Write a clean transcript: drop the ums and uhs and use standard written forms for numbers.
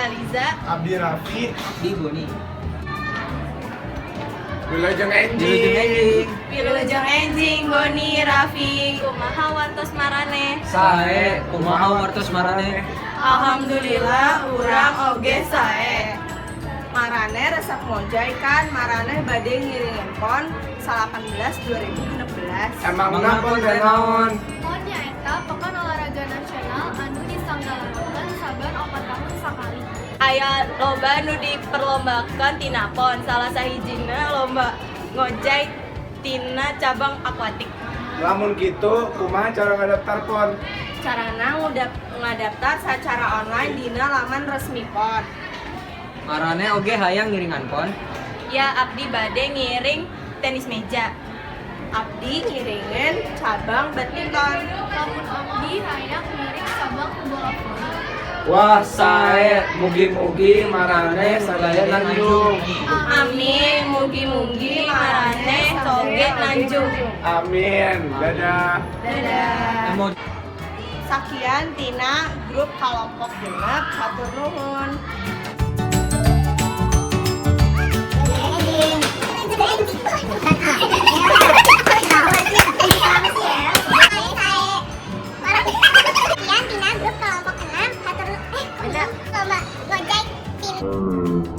Aliza. Abdi Raffi. Abdi Boni. Wilujeng Wilujeng enjing. enjing. Wilujeng enjing, Boni, Raffi. Kumaha wartos maraneh? Sae, kumaha wartos maraneh? Alhamdulillah, urang oge sae. Maraneh resep ngojay kan? Maraneh bade ngiringan PON 18 2016. Emangna PON teh naon? PON nyaeta Pekan Olahraga Nasional anu disanggarakeun saban 4 tahun sakali. Aya loba nu diperlombakeun tina PON, salah sahijina lomba ngojay tina cabang akuatik. Lamun kitu, kumaha cara ngadaftar PON? Carana ngadaftar secara online dina laman resmi PON. Maraneh oge hayang ngiringan PON? Ya, abdi bade ngiring tenis meja. Abdi ngiringan cabang badminton. Lamun abdi hayang ngiring cabang bola voli. Wah, sae, mugi-mugi maraneh sadaya nanjung. Amin, mugi-mugi maraneh oge nanjung. Amin. Dadah. Dadah. Emo. Sakian tina grup kalompok 6, hatur nuhun. Sekian tina grup kelompok 6 hatur, eh, lomba ngojek tim.